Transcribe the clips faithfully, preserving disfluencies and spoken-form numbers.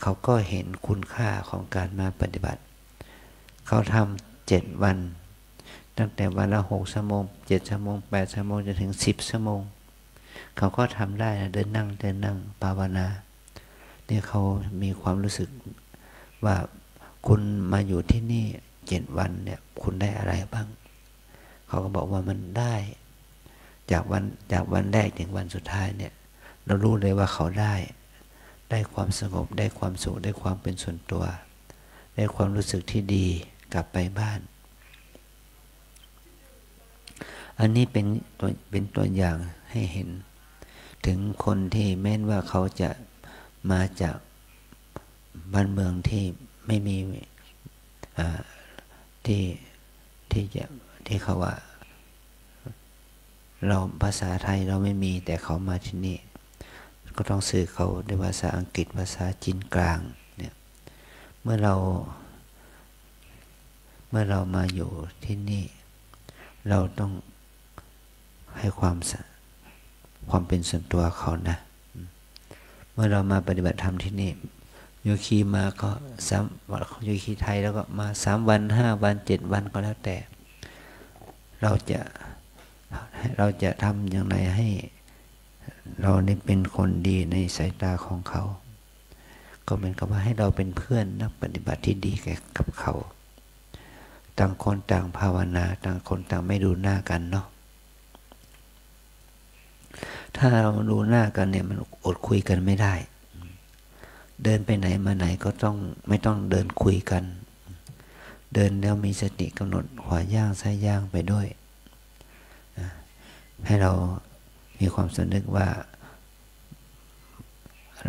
เขาก็เห็นคุณค่าของการมาปฏิบัติ เขาทำเจ็ดวัน ตั้งแต่วันละหกชั่วโมง เจ็ดชั่วโมง แปดชั่วโมง จนถึงสิบชั่วโมง เขาก็ทำได้นะ เดินนั่ง เดินนั่ง ภาวนา เนี่ยเขามีความรู้สึกว่า คุณมาอยู่ที่นี่เจ็ดวันเนี่ย คุณได้อะไรบ้าง เขาก็บอกว่ามันได้ จากวัน จากวันแรกถึงวันสุดท้ายเนี่ย เรารู้เลยว่าเขาได้ ได้ความสงบ ได้ความสุข ได้ความเป็นส่วนตัว ได้ความรู้สึกที่ดีกลับไปบ้าน อันนี้เป็นตัว เป็นตัวอย่างให้เห็น ถึงคนที่แม้นว่าเขาจะมาจากบ้านเมืองที่ไม่มี อ่า ที่ ที่จะ ที่เขาว่า เราภาษาไทยเราไม่มี แต่เขามาที่นี่ ก็ต้องสื่อเขาด้วยภาษาอังกฤษ ภาษาจีนกลางเนี่ย เมื่อเรา เมื่อเรามาอยู่ที่นี่ เราต้องให้ความสะ ความเป็นส่วนตัวเขานะ เมื่อเรามาปฏิบัติธรรมที่นี่ โยคีมาก็สาม โยคีไทยแล้วก็มาสามวัน ห้าวัน เจ็ดวันก็แล้วแต่ เราจะ เราจะทำอย่างไรให้เรานี่เป็นคนดีในสายตาของเขา ก็เหมือนกับว่าให้เราเป็นเพื่อนนักปฏิบัติที่ดีแก่กับเขา ต่างคนต่างภาวนา ต่างคนต่างไม่ดูหน้ากันเนาะ ถ้าเราดูหน้ากันเนี่ย มันอดคุยกันไม่ได้ เดินไปไหนมาไหนก็ต้อง ไม่ต้องเดินคุยกัน เดินแล้วมีสติกำหนดขวาย่างซ้ายย่างไปด้วยนะ ให้เรามีความสำนึกว่า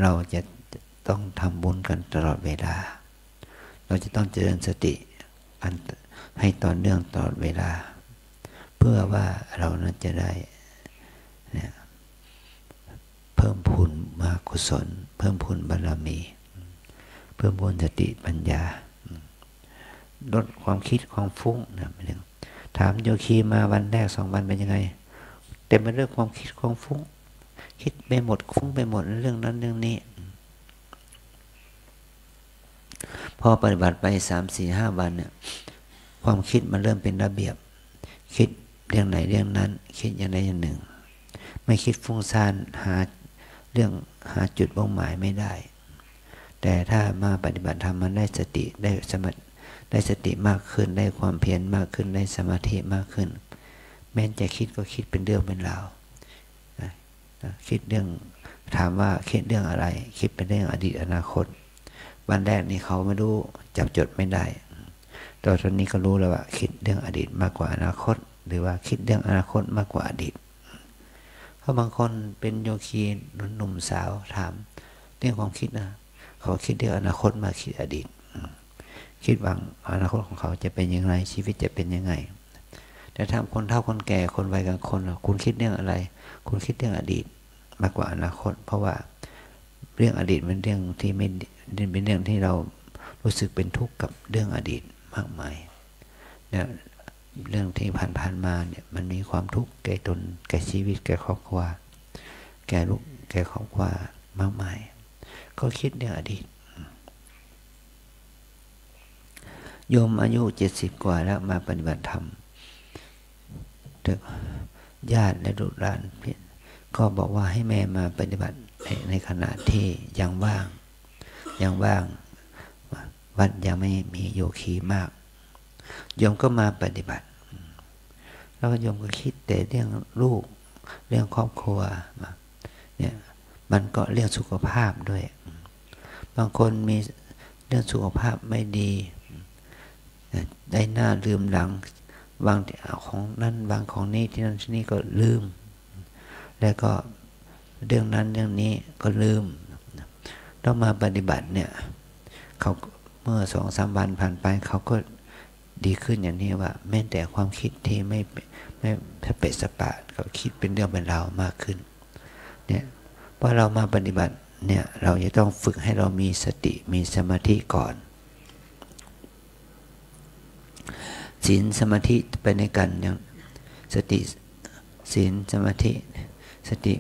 เราจะต้องทำบุญกันตลอดเวลา เราจะต้องเจริญสติอัน ให้ต่อเนื่องตลอดเวลา เพื่อว่าเรานั้นจะได้ เนี่ย เพิ่มพูนบุญกุศล เพิ่มพูนบารมี เพิ่มพูนสติปัญญา ลดความคิดความฟุ้งนะ หมายถึง ถามโยคีมาวันแรกสองวันเป็นยังไง เต็มไปด้วยความคิดความฟุ้ง คิดไปหมด ฟุ้งไปหมดเรื่องนั้นเรื่องนี้ พอปฏิบัติไปสาม สี่ ห้าวันเนี่ย ความคิดมันเริ่มเป็นระเบียบ คิดเรื่องไหนเรื่องนั้น คิดอย่างใดอย่างหนึ่ง ไม่คิดฟุ้งซ่าน หาเรื่อง หาจุดมุ่งหมายไม่ได้ แต่ถ้ามาปฏิบัติธรรม มันได้สติ ได้สมา ได้สติมากขึ้น ได้ความเพียรมากขึ้น ได้สมาธิมากขึ้น แม้นจะคิดก็คิดเป็นเรื่องเป็นราวนะ นะ คิดเรื่อง ถามว่าคิดเรื่องอะไร คิดเป็นเรื่องอดีตอนาคต วันแรกนี่เขาไม่รู้ จับจดไม่ได้ แต่ตอนนี้ก็รู้แล้วว่าคิดเรื่องอดีตมากกว่าอนาคต หรือว่าคิดเรื่องอนาคตมากกว่าอดีต เพราะบางคนเป็นโยคีหนุ่มสาวถามเรื่องความคิดนะ เขาคิดเรื่องอนาคตมากกว่าคิดอดีต อืม คิดว่าอนาคตของเขาจะเป็นยังไง ชีวิตจะเป็นยังไง แต่ถามคนเฒ่าคนแก่ คนวัยกลางคนล่ะ คุณคิดเรื่องอะไร คุณคิดเรื่องอดีตมากกว่าอนาคต เพราะว่าเรื่องอดีตเป็นเรื่องที่ไม่ เป็นเรื่องที่เรารู้สึกเป็นทุกข์กับเรื่องอดีตมากมาย เนี่ย เรื่องที่ผ่านๆมาเนี่ย มันมีความทุกข์แก่ตน แก่ชีวิต แก่ครอบครัว แก่ลูก แก่ครอบครัวมากมาย ก็คิดเรื่องอดีต โยมอายุเจ็ดสิบกว่าแล้วมาปฏิบัติธรรม แต่ญาติและลูกหลานก็บอกว่าให้แม่มาปฏิบัติใน ในขณะที่ยังว่าง ยังว่าง วัดยังไม่มีโยคีมาก โยมก็มาปฏิบัติ แล้วโยมก็คิดแต่เรื่องลูก เรื่องครอบครัว เนี่ย มันก็เรื่องสุขภาพด้วย บางคนมีเรื่องสุขภาพไม่ดี ได้หน้าลืมหลัง วางของนั้น วางของนี้ ที่นั่นที่นี่ก็ลืม แล้วก็เรื่องนั้นเรื่องนี้ก็ลืม ต้องมาปฏิบัติเนี่ย เขา เมื่อสองสามวันผ่านไป เขาก็ดีขึ้นอย่างนี้ว่า แม้แต่ความคิดที่ไม่ ไม่สะเปะสะปะ เขาคิดเป็นเรื่องเป็นราวมากขึ้น เนี่ย พอเรามาปฏิบัติเนี่ย เราจะต้องฝึกให้เรามีสติ มีสมาธิก่อน ศีลสมาธิไปด้วยกัน อย่างสติ ศีลสมาธิ สติ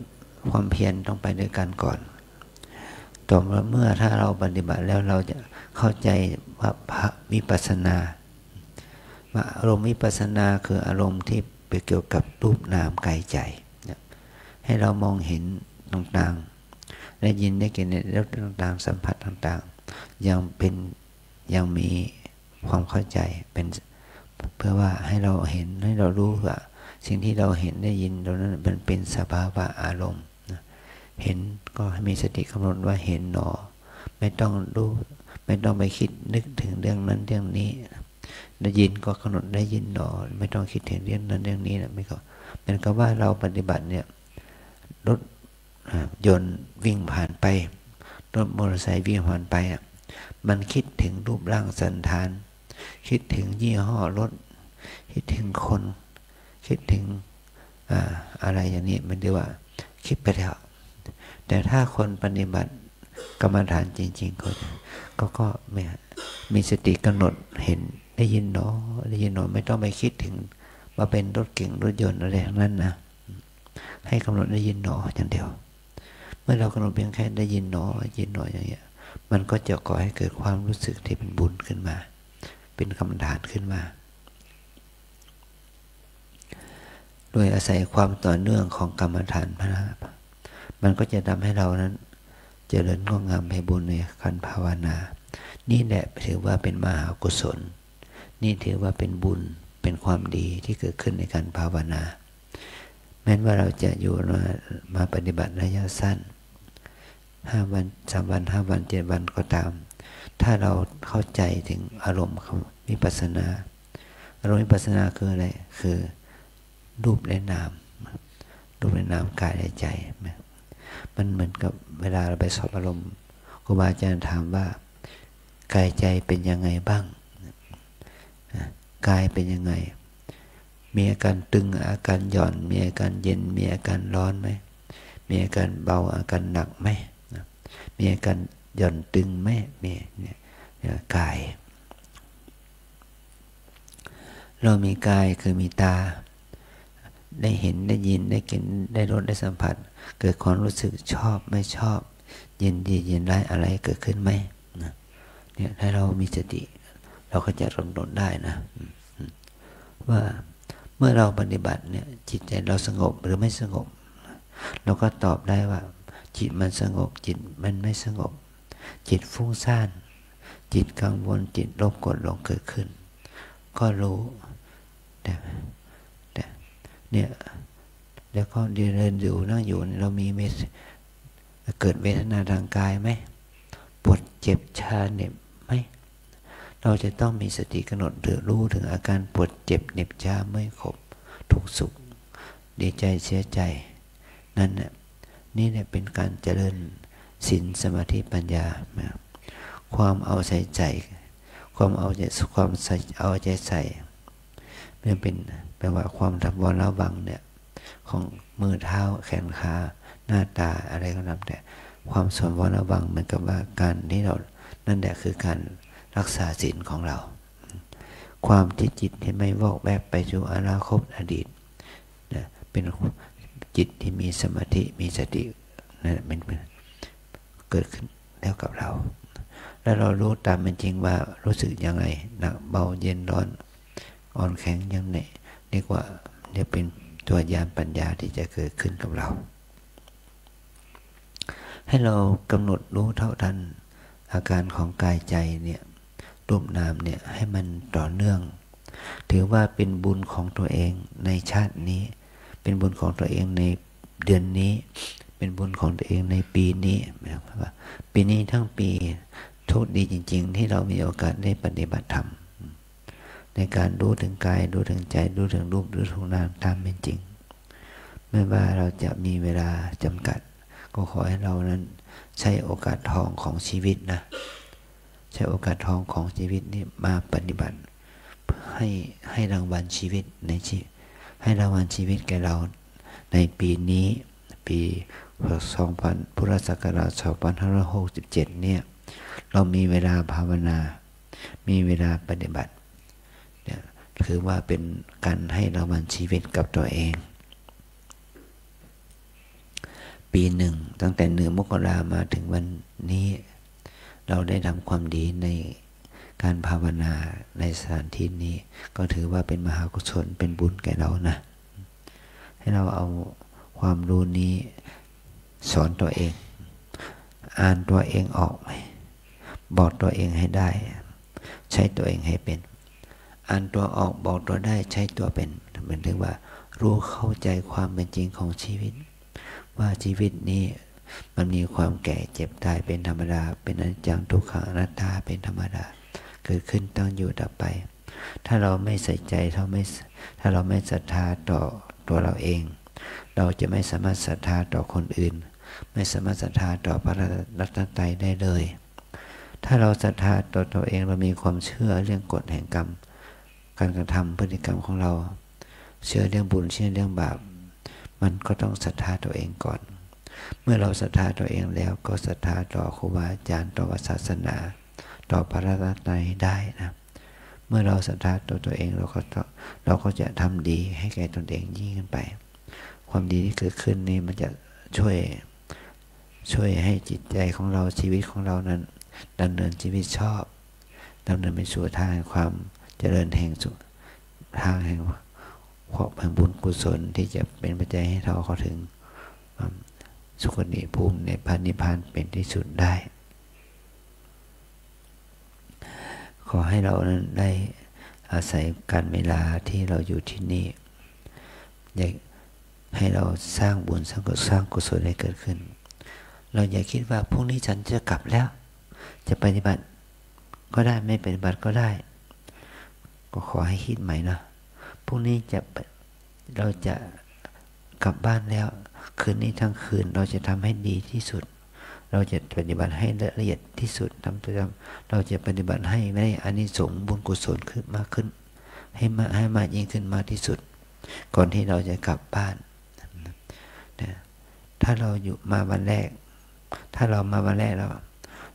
ความเพียรต้องไปด้วยกันก่อน ต่อมาเมื่อถ้าเราปฏิบัติแล้วเราจะเข้าใจว่าพระวิปัสสนา ว่าอารมณ์วิปัสสนาคืออารมณ์ที่ไปเกี่ยวกับรูปนามกายใจนะ ให้เรามองเห็นต่างๆ ได้ยินได้กลิ่นได้รสต่างๆ สัมผัสต่างๆ อย่างเป็น อย่างมีความเข้าใจ เป็น เพื่อว่าให้เราเห็น ให้เรารู้ว่าสิ่งที่เราเห็นได้ยินเหล่านั้นมันเป็นสภาวะอารมณ์นะ เห็นก็ให้มีสติกำหนดว่าเห็นหนอ ไม่ต้องรู้ ไม่ต้องไปคิดนึกถึงเรื่องนั้นเรื่องนี้ ได้ยินก็กำหนดได้ยินหนอ ไม่ต้องคิดถึงเรื่องนั้นเรื่องนี้นะ มันก็ เหมือนกับว่าเราปฏิบัติเนี่ย รถ อ่า ยนต์วิ่งผ่านไป รถมอเตอร์ไซค์วิ่งผ่านไปอ่ะ มันคิดถึงรูปร่างสันฐาน คิดถึงยี่ห้อรถ คิดถึงคน คิดถึง อ่า อะไรอย่างนี้ มันเรียกว่าคิดไปแล้ว แต่ถ้าคนปฏิบัติกรรมฐานจริงๆ ก็ ก็ ก็มี มีสติกำหนดเห็น ได้ยินหนอ ได้ยินหนอ ไม่ต้องไปคิดถึงว่าเป็นรถเก๋งรถยนต์อะไรทั้งนั้นนะ ให้กำหนดได้ยินหนออย่างเดียว เมื่อเรากำหนดเพียงแค่ได้ยินหนอ ได้ยินหนออย่างเงี้ย มันก็จะก่อให้เกิดความรู้สึกที่เป็นบุญขึ้นมา เป็นกรรมฐานขึ้นมา โดยอาศัยความต่อเนื่องของกรรมฐานพระ มันก็จะทำให้เรานั้นเจริญงอกงามไพบูลย์ในการภาวนา นี่แหละถือว่าเป็นมหากุศล นี่ถือว่าเป็นบุญ เป็นความดีที่เกิดขึ้นในการภาวนา แม้ว่าเราจะอยู่มา มาปฏิบัติระยะสั้น ห้าวัน สามวัน ห้าวัน เจ็ดวันก็ตาม ถ้าเราเข้าใจถึงอารมณ์ของวิปัสสนา อารมณ์วิปัสสนาคืออะไร คือรูปและนาม รูปและนามกายและใจ มันเหมือนกับเวลาเราไปสอบอารมณ์ ครูบาอาจารย์ถามว่า กายใจเป็นยังไงบ้าง อ่ะ กายเป็นยังไง มีอาการตึง อาการหย่อน มีอาการเย็น มีอาการร้อนไหม มีอาการเบา อาการหนักไหม นะ มีอาการหย่อนตึงไหม มี เนี่ย เนี่ย กาย เรามีกายคือมีตา ได้เห็น ได้ยิน ได้กลิ่น ได้รส ได้สัมผัส เกิดความรู้สึกชอบ ไม่ชอบ ยินดี ยินร้าย อะไรเกิดขึ้นไหม นะ เนี่ย ถ้าเรามีสติ เราก็จะกำหนดได้นะ อืม อืม ว่าเมื่อเราปฏิบัติเนี่ย จิตใจเราสงบหรือไม่สงบ เราก็ตอบได้ว่า จิตมันสงบ จิตมันไม่สงบ จิตฟุ้งซ่าน จิตกังวล จิตโลภโกรธหลงเกิดขึ้น ก็รู้ แต่ แต่ เนี่ย แล้วก็เดินอยู่ นั่งอยู่เนี่ย เรามีเวท- เกิดเวทนาทางกายไหม ปวดเจ็บชาเหน็บไหม เราจะต้องมีสติกำหนดหรือรู้ถึงอาการปวดเจ็บเหน็บชาเมื่อยขบ ทุกข์สุข ดีใจเสียใจ นั่นน่ะ นี่เนี่ยเป็นการเจริญศีล สมาธิ ปัญญานะ ความเอาใจใส่ ความเอาใจ ความใส่ เอาใจใส่ มันเป็น แปลว่าความระมัดระวังเนี่ย ของมือเท้าแขนขาหน้าตาอะไรก็ตามแต่ ความสังวรระวังเหมือนกับว่าการที่เรา นั่นแหละคือการรักษาศีลของเรา ความที่จิตที่ไม่วอกแวกไปสู่อนาคตอดีตนะ เป็นจิตที่มีสมาธิ มีสตินะ มันเป็น เกิดขึ้นแล้วกับเรา แล้วเรารู้ตามเป็นจริงว่ารู้สึกยังไง หนักเบาเย็นร้อน อ่อนแข็งยังไง เรียกว่า เนี่ยเป็นตัวญาณปัญญาที่จะเกิดขึ้นกับเรา ให้เรากำหนดรู้เท่าทันอาการของกายใจเนี่ย รูปนามเนี่ย ให้มันต่อเนื่อง ถือว่าเป็นบุญของตัวเองในชาตินี้ เป็นบุญของตัวเองในเดือนนี้ เป็นบุญของตัวเองในปีนี้ หมายความว่าปีนี้ทั้งปี โชคดีจริงๆ ที่เรามีโอกาสได้ปฏิบัติธรรม ในการรู้ถึงกาย รู้ถึงใจ รู้ถึงรูป รู้ถึงนามตามเป็นจริง ไม่ว่าเราจะมีเวลาจำกัด ก็ขอให้เรานั้นใช้โอกาสทองของชีวิตนะ ใช้โอกาสทองของชีวิตนี้มาปฏิบัติ เพื่อให้ ให้รางวัลชีวิตในชี- ให้รางวัลชีวิตแก่เราในปีนี้ ปีสองพัน พุทธศักราช สองพันห้าร้อยหกสิบเจ็ด เนี่ย เรามีเวลาภาวนา มีเวลาปฏิบัติ เนี่ย ถือว่าเป็นการให้รางวัลชีวิตกับตัวเอง เป ปีหนึ่ง ตั้งแต่หนึ่งมกรามาถึงวันนี้ เราได้ทำความดีในการภาวนาในสถานที่นี้ ก็ถือว่าเป็นมหากุศล เป็นบุญแก่เรานะ ให้เราเอาความรู้นี้สอนตัวเอง อ่านตัวเองออก บอกตัวเองให้ได้ ใช้ตัวเองให้เป็น อ่านตัวออก บอกตัวได้ ใช้ตัวเป็น หมายถึงว่ารู้เข้าใจความเป็นจริงของชีวิต ว่าชีวิตนี้มันมีความแก่เจ็บตายเป็นธรรมดา เป็นอนิจจังทุกขังอนัตตาเป็นธรรมดา เกิดขึ้นตั้งอยู่ดับไป ถ้าเราไม่ใส่ใจ ถ้าไม่ ถ้าเราไม่ศรัทธาต่อตัวเราเอง เราจะไม่สามารถศรัทธาต่อคนอื่น ไม่สามารถศรัทธาต่อพระรัตนตรัยได้เลย ถ้าเราศรัทธาต่อตัวเอง เรามีความเชื่อเรื่องกฎแห่งกรรม การกระทำพฤติกรรมของเรา เชื่อเรื่องบุญ เชื่อเรื่องบาป มันก็ต้องศรัทธาตัวเองก่อน เมื่อเราศรัทธาตัวเองแล้ว ก็ศรัทธาต่อครูบาอาจารย์ ต่อศาสนา ต่อพระรัตนตรัยได้นะ เมื่อเราศรัทธาต่อตัวเอง เราก็ต้อง เราก็จะทำดีให้แก่ตนเองยิ่งขึ้นไป ความดีที่เกิดขึ้นนี้มันจะช่วย ช่วยให้จิตใจของเรา ชีวิตของเรานั้นดำเนินชีวิตชอบ ดำเนินไปสู่ทางแห่งความเจริญ แห่งสุ ทางแห่งความ แห่งบุญกุศลที่จะเป็นปัจจัยให้เราเข้าถึงความสุคติภูมิในพระนิพพานเป็นที่สุดได้ ขอให้เรานั้นได้อาศัยการเวลาที่เราอยู่ที่นี่ ได้ให้เราสร้างบุญ สร้างกุ สร้างกุศลให้เกิดขึ้น เราอย่าคิดว่าพรุ่งนี้ฉันจะกลับแล้ว จะปฏิบัติก็ได้ ไม่ปฏิบัติก็ได้ ก็ขอให้คิดใหม่นะ พรุ่งนี้จะไป เราจะกลับบ้านแล้ว คืนนี้ทั้งคืนเราจะทำให้ดีที่สุด เราจะปฏิบัติให้ละเอียดที่สุด ทำ ทำ เราจะปฏิบัติให้ได้อานิสงส์บุญกุศลขึ้นมากขึ้น ให้มาก ให้มากยิ่งขึ้นมากที่สุด ก่อนที่เราจะกลับบ้านนะ ถ้าเราอยู่มาวันแรก ถ้าเรามาวันแรกแล้ว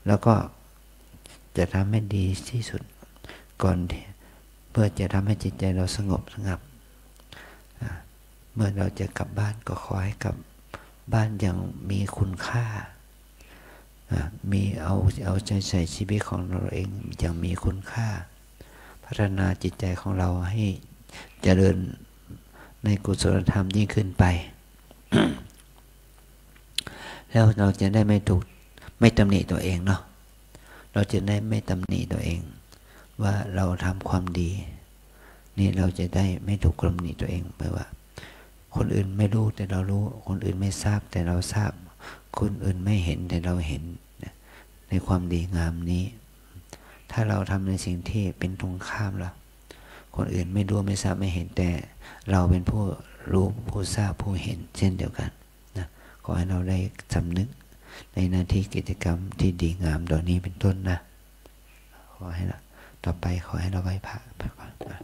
เราก็จะทำให้ดีที่สุด ก่อนที่ เพื่อจะทำให้จิตใจเราสงบระงับ อ่า เมื่อเราจะกลับบ้านก็ขอให้กลับบ้านอย่างมีคุณค่า อ่า มี เอา เอาใจใส่ชีวิตของเราเองอย่างมีคุณค่า พัฒนาจิตใจของเราให้เจริญในกุศลธรรมยิ่งขึ้นไป แล้วเราจะได้ไม่ถูก ไม่ตำหนิตัวเองเนาะ เราจะได้ไม่ตำหนิตัวเอง ว่าเราทำความดี นี่เราจะได้ไม่ถูกตำหนิตัวเอง แปลว่า คนอื่นไม่รู้แต่เรารู้ คนอื่นไม่ทราบแต่เราทราบ คนอื่นไม่เห็นแต่เราเห็น ในความดีงามนี้ ถ้าเราทำในสิ่งที่เป็นตรงข้ามล่ะ คนอื่นไม่รู้ไม่ทราบไม่เห็น แต่เราเป็นผู้รู้ผู้ทราบผู้เห็นเช่นเดียวกันนะ ขอให้เราได้สำนึกในหน้าที่กิจกรรมที่ดีงามเหล่านี้เป็นต้นนะ ขอให้เรา ต่อไปขอให้เราไหว้พระไปก่อนนะ